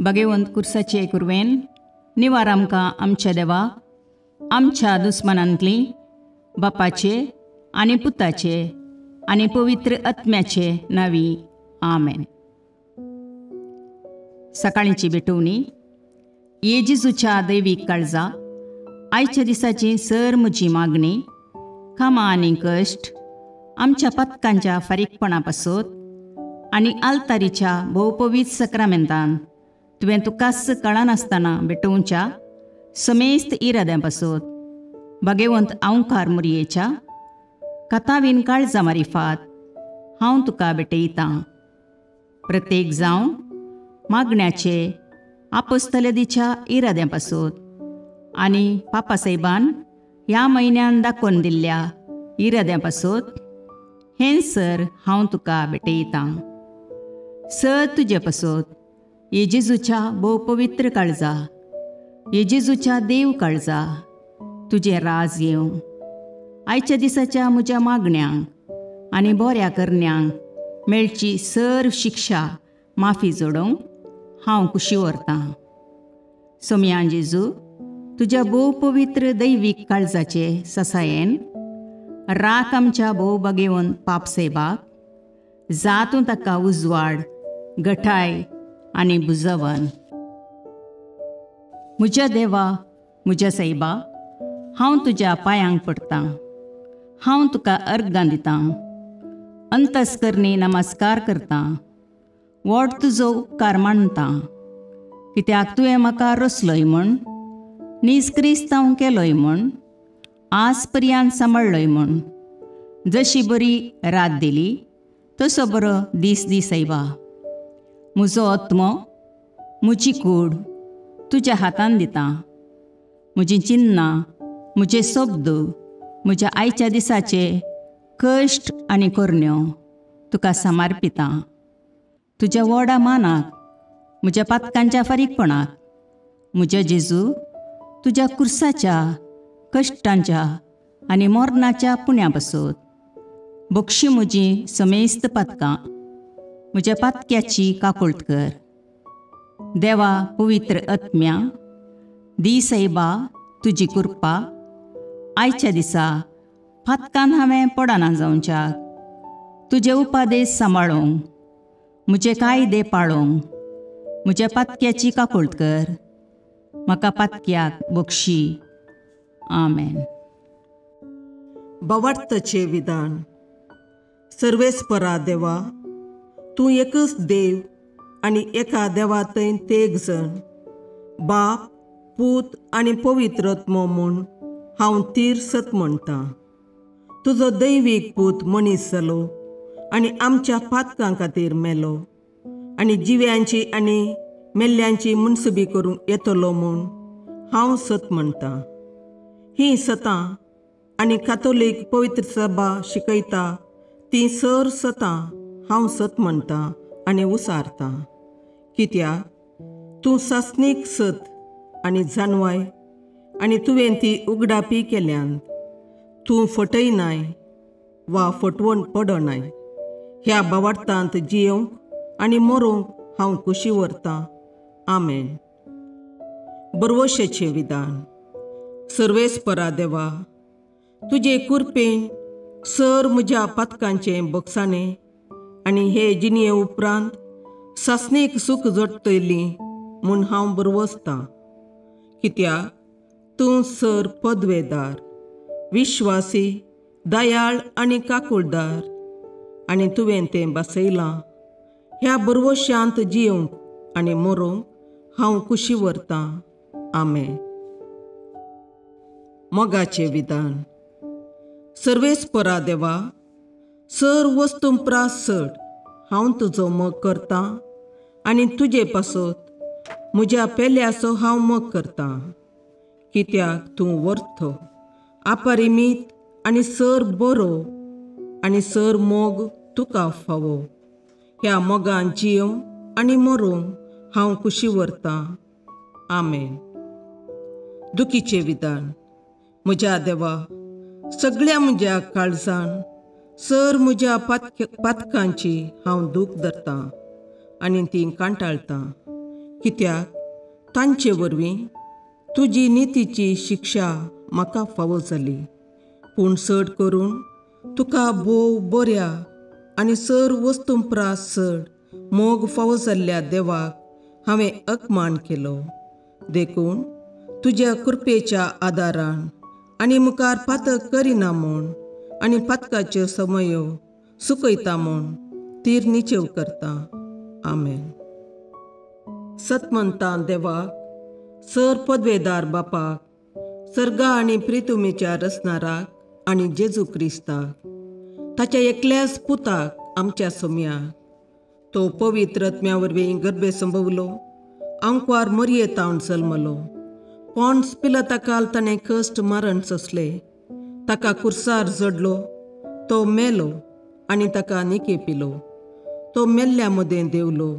भगेवंत कुर्साचे कुरवेन निवार आमकां आमच्या देवा आमच्या दुस्मनांतली बापाचे आनी पुताचे आनी पवित्र आत्म्याचे नांवी आमेन. सकाळींची भेटवणी. ये जेजूच्या दैवीक काळजा, आयच्या दिसाची सर म्हजी मागणी, कामां आनी कश्ट आमच्या पथकांच्या फारीकपणा पासत आनी आल्तारीच्या भोवपवीत सक्रामेंतान तुवें तुकाच कळनासतना भेटोवच्या समेस्त इराद्यां पासत भगेवंत आंवकार मुरयेच्या कथावीन काळजा मारिफात हांव तुका भेटयतां. प्रत्येक जावं मागण्याचे आपोस्तलदीच्या इराद्यां पासत आनी पापासाहेबान ह्या म्हयन्यान दाखोवन दिल्ल्या इराद्यां पासत हें सर हांव तुका भेटयतां. सर तुजे पासत ये जेजूच्या भोव पवित्र काळजा, ये जेजूच्या देव काळजा, तुजें राज येवं. आयच्या दिसाच्या म्हज्या मागण्यांक आनी बऱ्या करण्यांक मेळची सर शिक्षा माफी जोडोवंक हांव कुशी व्हरतां. सोमया जेजू, तुज्या भोव पवित्र दैवीक काळजाचे ससायेन राख आमच्या भोव बगेवन पापसेबाक, जातूं ताका उजवाड, गठाय आनी बुजवन. म्हज्या देवा, म्हज्या सायबा, हांव तुज्या पांयांक पडटां, हांव तुका अर्गां दितां, अंतस्करणी नमस्कार करतां, व्हड तुजो उपकार मानतां, कित्याक तुवें म्हाका रचलोय म्हूण, नीज क्रिस्तांव केलोय म्हूण, आज पर्यंत सांबाळ्ळोय म्हूण. जशी बरी रात दिली तसो बरो दीस दी सायबा. म्हजो आत्मो, म्हजी कूड तुज्या हातान दितां. म्हजीं चिन्नां, म्हजे शब्द, म्हज्या आयच्या दिसाचे कश्ट आनी करण्यो तुका समर्पितां. तुज्या व्हडा मानाक, म्हज्या पातकांच्या फारीकपणाक, म्हज्या जेजू तुज्या कुर्साच्या कश्टांच्या आनी मरणाच्या पुण्या पासत बक्षी म्हजी समेस्त पातकां, म्हज्या पातक्याची काकुळट कर. देवा पवित्र आत्म्या, दी सायबा तुजी कृपा आयच्या दिसा पातकान हांवें पडना जावच्याक, तुजे उपादेश सांबाळूंक, म्हजे कायदे पाळूंक, म्हज्या पातक्याची काकुळट कर. म्हाका पातक्याक बक्षी. आमेन. भावार्थाचें विधान. सर्वेस्परा देवा, तूं एकच देव आनी एका देवा थंय तेग जण, बाप, पूत आनी पवित्र आत्मो म्हूण हांव तीर सत म्हणटां. तुजो दैवीक पूत मनीस जालो आनी आमच्या पातकां खातीर मेलो आनी जिव्यांची आनी मेल्ल्यांची मुनसुबी करूंक येतलो म्हूण हांव सत म्हणटां. हीं सतां आनी कातोलीक पवित्र सभा शिकयता तीं सर सतां हांव सत म्हणटां आनी उसारतां. कित्याक तूं सासणीक सत आनी जानवाय आनी तुवें ती उगडापी केल्यान. तूं फटयनाय वा फटवण पडनाय. ह्या भावार्थांत जियोवंक आनी मरूंक हांव कुशी व्हरतां. आमेन. बरवशेचें विधान. सर्वेस्परा देवा, तुजे कुरपेन सर म्हज्या पातकांचें बक्षाणें आनी हे जिणये उपरांत सासणीक सूख जोडटली म्हूण हांव बरवसतां. कित्याक तूं सर पदवेदार, विश्वासी, दयाळ आनी काकुळदार आनी तुवें तें बसयलां. ह्या बरवशांत जियोवंक आनी मरूंक हांव कुशी व्हरतां. आमेन. मोगाचें विधान. सर्वेस्परा देवा, सर वस्तूं प्रास चड हांव तुजो मोग करतां आनी तुजे पासत म्हज्या पेल्याचो हांव मोग करतां. कित्याक तूं वर्थ, अपरिमीत आनी सर बरो आनी सर मोग तुका फावो. ह्या मोगान जियोवंक आनी मरूंक हांव कुशी व्हरतां. आमेन. दुखीचें विधान. म्हज्या देवा, सगळ्या म्हज्या काळजान सर म्हज्या पातकांची हांव दूख धरतां आनी ती कांटाळटां. कित्याक तांचे वरवीं तुजी नितीची शिक्षा म्हाका फावो जाली. पूण चड करून तुका भोव बऱ्या आनी सर वस्तूं प्रास चड मोग फावो जाल्ल्या देवाक हांवें अपमान केलो. देखून तुज्या कृपेच्या आदारान आनी मुखार पातक करिना म्हूण आनी पातकाच्यो समयो सुकयता म्हूण तीर निचेव करता. आमेन. सतमंता देवाक, सर पदवेदार बापाक, सर्गा आनी प्रितुमेच्या रचणाराक आनी जेजू क्रिस्ताक, ताच्या एकल्याच पुताक आमच्या सोम्याक, तो पवित्र आत्म्या वरवीं गर्भे संभवलो, आंकवार मरये तावन जल्मलो, पॉन्स पिलाता ताणें कश्ट मारण सोंसले, ताका कुर्सार जडलो, तो मेलो आनी ताका निके पिलो, तो मेल्ल्या मदें देवलो,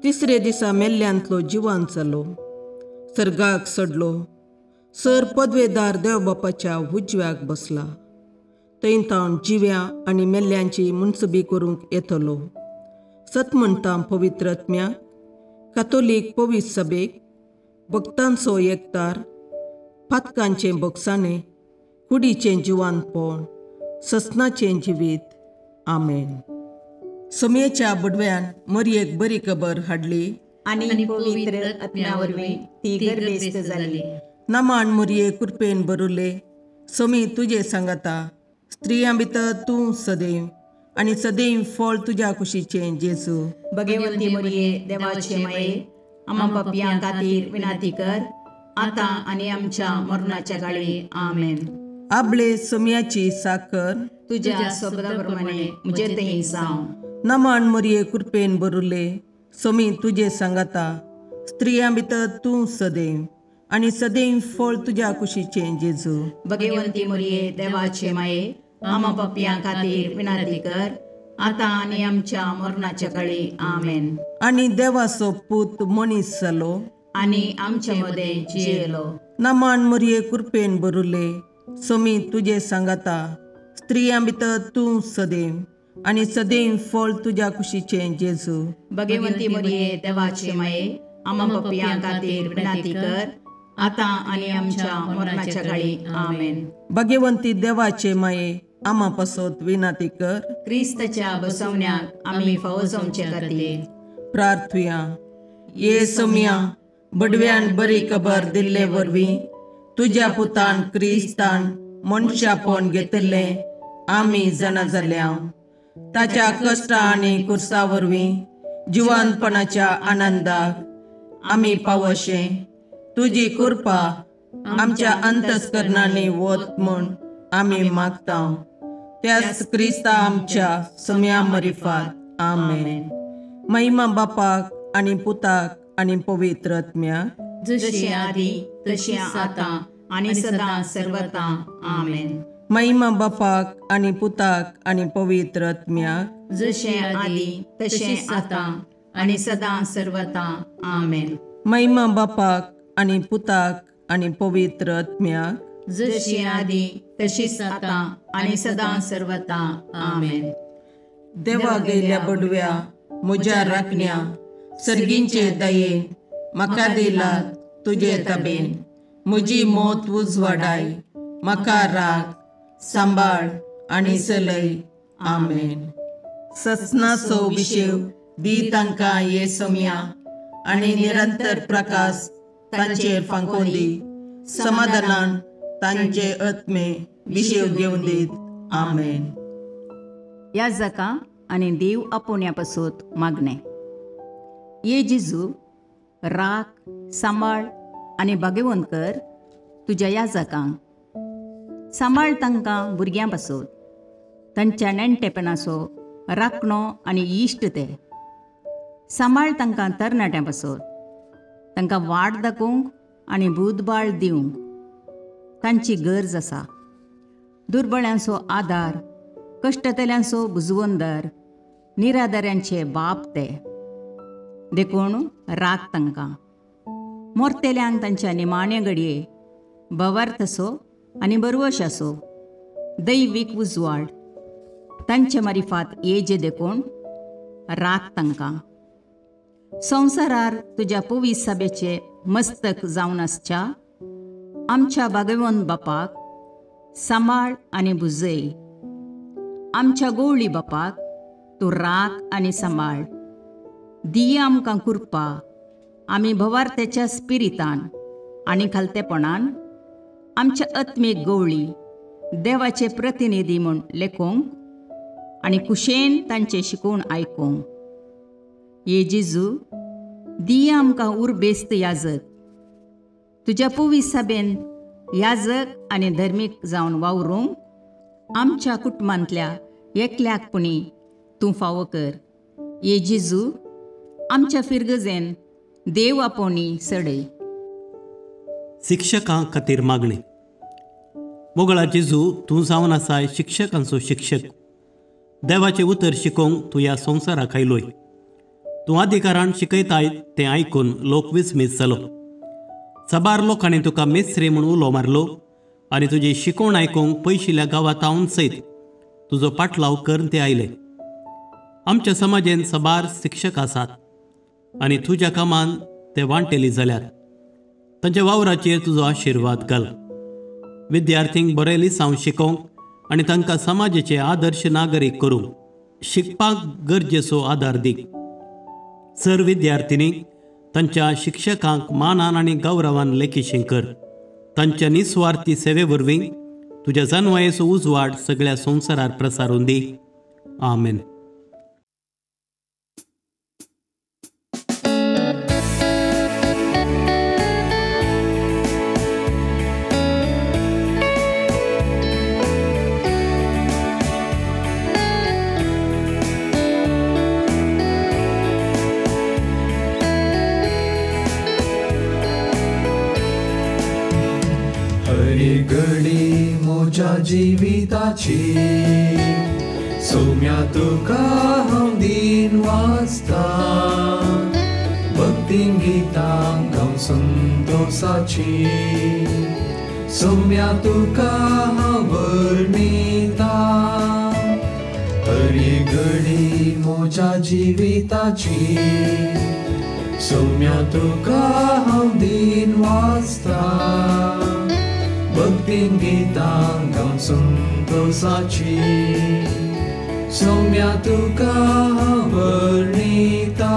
तिसरे दिसा मेल्ल्यांतलो जिवान जालो, सर्गाक सडलो, सर पदवेदार देवबापाच्या उजव्याक बसला, थंय तावन जिव्या आनी मेल्ल्यांची मुनसबी करूंक येतलो. सत म्हणटा पवित्र आत्म्याक, कातोलीक पवित्र सभेक, भक्तांचो एकतार, पातकांचें बोगसाणें, कुडीचें जिवानपण, ससनाचें जिवीत. आमेन. सोमयेच्या बुडव्यान मरयेक बरी खबर हाडली आनी पवित्र आत्म्या वरवीं ती गर्भेस्त जाली. नमान मरये कृपेन भरुले, सोमी तुजे सांगाता, स्त्रियां भितर तूं सदैव आनी सदैव फळ तुज्या कुशीचें जेजू. भगवंती मरये देवाचे माये, आमा पापयां खातीर विनंती कर, आतां आनी आमच्या मरणाच्या काळी. आमेन. आबळे सोमयाची साकर तुज्या शब्दा प्रमाणे म्हजे थंय जावं. नमान मरये कृपेन भरुले, सोमी तुजे सांगाता, स्त्रियां भितर तूं सदैव आनी सदैव फळ तुज्या कुशीचें जेजू. भगवंती मरये देवाचे माये, आमा पापयां खातीर विनंती कर, आतां आनी आमच्या मरणाच्या काळी. आमेन. आनी देवाचो पूत मनीस जालो आनी आमच्या मदें जियेलो. नमान मरये कृपेन भरुले, सोमी तुजे सांगाता, स्त्रियां भितर तूं सदैव आनी सदैव फळ तुज्या कुशीचें जेजू. भगवंती मरये देवाचे माये, आमा पापयां खातीर विनंती कर, आतां आनी आमच्या मरणाच्या काळी. आमेन. भगवंती देवाचे माये, आमा पासत विनंती कर, क्रिस्ताच्या बसवण्याक आमी फावो जावचे खातीर. प्रार्थुया. ये सोमया, बडव्यान बरी खबर दिल्ले वरवीं तुज्या पुतान क्रिस्तान मनशापण घेतिल्लें आमी जाणा जाल्या. ताच्या कश्टा आनी कुर्सा वरवीं जिवानपणाच्या आनंदाक आमी पावशें तुजी कृपा आमच्या अंतस्करणांनी वत म्हूण आमी मागता. त्याच क्रिस्ता आमच्या सोम्या मरिफात. आमेन. महिमा बापाक आनी पुताक आनी पवित्र आत्म्याक, जशी आदी तशी आतां आनी सदां सर्वता. आमेन. महिमा बापाक आनी पुताक आनी पवित्र आत्म्याक, जशें आदी तशें आतां आनी सदां सर्वता. आमेन. महिमा बापाक आनी पुताक आनी पवित्र आत्म्याक, जशी आदी तशीच आतां आनी सदां सर्वता. आमेन. देवा गेल्या बडव्या म्हज्या राखण्या, सर्गींचे दयेन म्हाका दिला तुजे तबेन, म्हजी मोत उजवाडाय, म्हाका राख सांबाळ आनी चलय. आमेन. ससनाचो विशेव दी तांकां ये सोम्या आनी निरंतर प्रकाश तांचेर फांकोवन दी, समाधानान तांचे आत्मे विशेव घेवन दीत. आमेन. ह्या जाका आनी देव आपोवण्या पासत मागणें. ये जेजू, राख सांबाळ आनी भाग्यवंत कर तुज्या याजकांक, सांबाळ तांकां भुरग्यां पासत, तांच्या नेणटेपणाचो राखणो आनी इश्ट ते. सांबाळ तांकां तरणाट्यां पासत, तांकां वाट दाखोवंक आनी बुदबाळ दिवंक तांची गरज आसा. दुर्बळ्यांचो आदार, कश्टतल्यांचो बुजवंदर, निराधाऱ्यांचे बाप ते. देखून राख तांकां. मोरतेल्यांक तांच्या निमाण्या घडये भवार्थ असो आनी बरवश असो दैवीक उजवाड तांचे मारिफात येजे, देखून राख तांकां. संवसारार तुज्या पवित्र सभेचे मस्तक जावन आसच्या आमच्या भागवंत बापाक सांबाळ आनी भुजय. आमच्या गोवळी बापाक तूं राख आनी सांबाळ. दिया आमकां कृपा आमी भवार्थ्याच्या स्पिरितान आनी खालतेपणान आमच्या आत्मीक गोवळी देवाचे प्रतिनिधी म्हूण लेखूंक आनी कुशेन तांचें शिकोवन आयकूंक. ये जेजू, दिया आमकां उर्बेस्त याजक, तुज्या पवित्र सभेन याजक आनी धर्मीक जावन वावरूंक आमच्या कुटुंबांतल्या एकल्याक पुणी तूं फावो कर. ये जेजू, आमच्या फिरगजेन देव आपोवणी सडय. शिक्षकां खातीर मागणी. मोगळा जेजू, तूं जावन आसाय शिक्षकांचो शिक्षक. देवाचें उतर शिकोवंक तूं ह्या संवसाराक आयलोय. तूं अधिकारान शिकयताय तें आयकून लोक विस्मीत जालो. साबार लोकांनी तुका मेस्त्री म्हूण उलो मारलो आनी तुजी शिकोवण आयकूंक पयशिल्ल्या गांवांत हांव सयत तुजो पाटलाव करून ते आयले. आमच्या समाजेन साबार शिक्षक आसात आनी तुज्या कामान ते वांटेली जाल्यार तांच्या वावराचेर तुजो आशिर्वाद घाल. विद्यार्थींक बरें लिसांव शिकोवंक आनी तांकां समाजाचे आदर्श नागरीक करूंक शिकपाक गरजेचो आदार दी. सर विद्यार्थिनी तांच्या शिक्षकांक मानान आनी गौरवान लेखीशी कर. तांच्या निस्वार्थी सेवे वरवीं तुज्या जानवायेचो उजवाड सगळ्या संवसारार प्रसारून दी. आमेन. घडी म्हज्या जिविताची सोम्या तुका हांव दीन वाचता, भक्तीन गितांक हांव संतोसाची सोम्या तुका हांव वर्णिता. हरी घडी म्हज्या जिविताची सोम्या तुका हांव दीन वाचता, भक्तीन गितांक हांव संतोसाची सोम्या तुका हांव वर्णिता.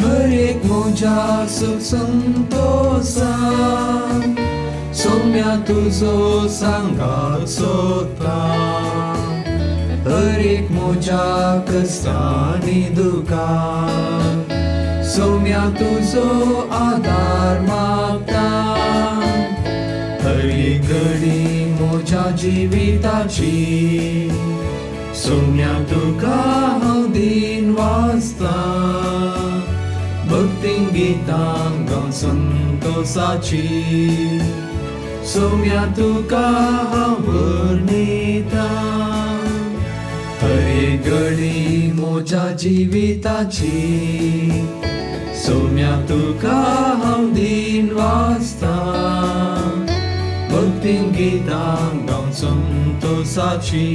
हर एक म्हज्या सुख संतोसान सोम्या तुजो सांगात सोदता, हर एक म्हज्या कश्टांनी दुखान सोम्या तुजो आदार मागता. हरी घडी म्हज्या जिविताची सोम्या तुका हांव दीन वाचता, भक्तीन गितांक हांव संतोसाची सोम्या तुका हांव वर्णिता. हरी घडी म्हज्या जिविताची सोम्या तुका हांव दीन वाचता, भक्तीन गितांक हांव संतोसाची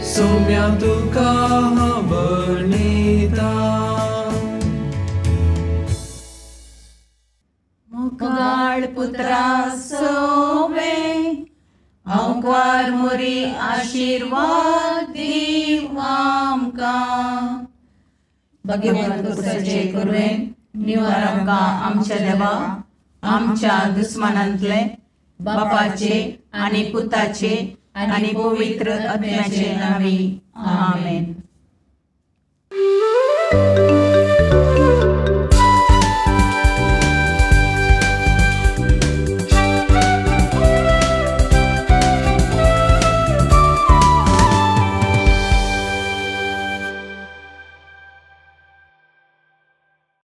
सोम्या तुका हांव वर्णिता. मोगाळ पुत्रा सोवे हांवकार मोरी आशिर्वाद दीव आमकां. भगवंत कुसाचे कुरवेन निवार आमकां आमच्या देवा आमच्या दुस्मानांतले बापाचे आनी पुताचे आनी पवित्र आत्म्याचे नांवी. आमेन.